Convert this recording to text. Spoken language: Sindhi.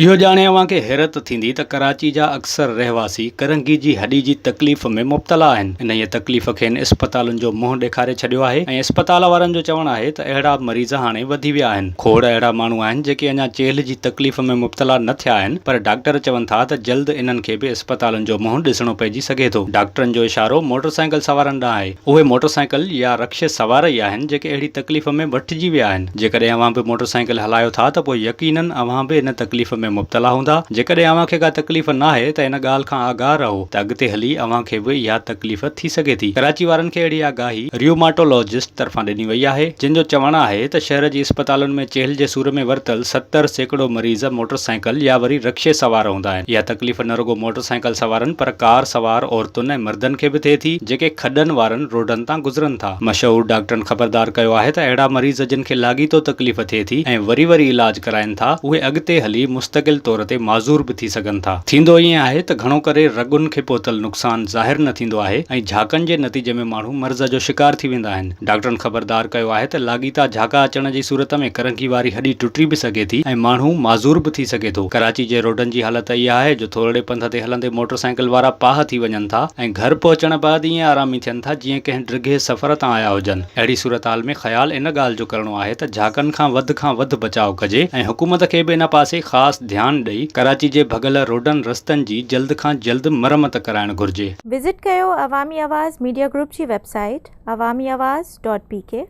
اهو ڄاڻي اوهان کي حيرت ٿيندي ته ڪراچي جا اڪثر رهواسي ڪرنگهي جي هڏي جي تڪليف ۾ مبتلا آهن. انهيء تڪليف کين اسپتالن جو منهن ڏيکاري ڇڏيو آهي ۽ اسپتال وارن جو چوڻ آهي ته اهڙا مريض هاڻي وڌي ويا آهن. کوڙ اهڙا ماڻهو آهن جيڪي اڃا چيلهه جي تڪليف ۾ مبتلا نه ٿيا آهن پر ڊاڪٽر چون ٿا ته جلد انهن کي به اسپتالن جو منهن ڏسڻو پئجي سگهي ٿو. ڊاڪٽرن جو اشارو موٽر سائيڪل سوارن ڏانهن آهي. اهي موٽر سائيڪل يا رڪشي سوار ئي آهن جيڪي اهڙي تڪليف ۾ وٺجي ويا آهن. جيڪڏهن اوهان به موٽر سائيڪل هلايو ٿا ته پوء يقينن اوهان به ان تڪليف ۾ مبتلا هوندا. جيڪڏهن اوهان کي ڪا تڪليف ناهي ته ان ڳالهه کان آگاهه رهو ته اڳتي هلي اوهان کي به اها تڪليف ٿي سگهي ٿي. ڪراچي وارن کي اهڙي آگاهي ريوماٽولوجسٽ طرفان ڏني وئي آهي جن جو چوڻ آهي ته شهر جي اسپتالن ۾ چيلهه جي سور ۾ ورتل 70% مريض موٽر سائيڪل يا وري رڪشي سوار هوندا آهن. اها تڪليف نه رڳو موٽر سائيڪل سوارن پر ڪار سوار عورتن ۽ مردن کي به ٿئي ٿي جيڪي کڏن وارن روڊن تان گذرن ٿا. مشهور ڊاڪٽرن خبردار ڪيو آهي ته اهڙا مريض جن کي لاڳيتو تڪليف ٿئي ٿي ۽ وري وري علاج ڪرائين ٿا، اهي اڳتي هلي مستقل طور تي معذور به ٿي سگهن ٿا. ٿيندو ائين آهي ته گهڻو ڪري رڳن کي پهتل نقصان ظاهر نه ٿيندو آهي ۽ جهاڪن جي نتيجي ۾ ماڻهو مرض جو شڪار ٿي ويندا آهن. ڊاڪٽرن خبردار ڪيو آهي ته لاڳيتا جهاڪا اچڻ جي صورت ۾ ڪرنگهي واري هڏي ٽٽي به سگهي ٿي ۽ ماڻهو معذور به ٿي سگهي ٿو. ڪراچي جي روڊن جي حالت اها آهي جو ٿورڙي پنڌ تي هلندي موٽر سائيڪل وارا پاهه ٿي وڃن ٿا ۽ گهر پهچڻ بعد ائين آرامي ٿين ٿا جيئن ڪنهن ڊگهي سفر تان آيا هجن. اهڙي صورتحال ۾ خيال ان ڳالهه جو ڪرڻو آهي ته جهاڪن کان وڌ کان وڌ بچاء ڪجي ۽ حڪومت کي به ان پاسي خاص ڌيان ڏئي ڪراچي جي ڀڳل روڊن رستن جي جلد کان جلد مرمت ڪرائڻ گهرجي. وزٽ ڪيو عوامي آواز ميڊيا گروپ جي website Awami Awaz dot P K.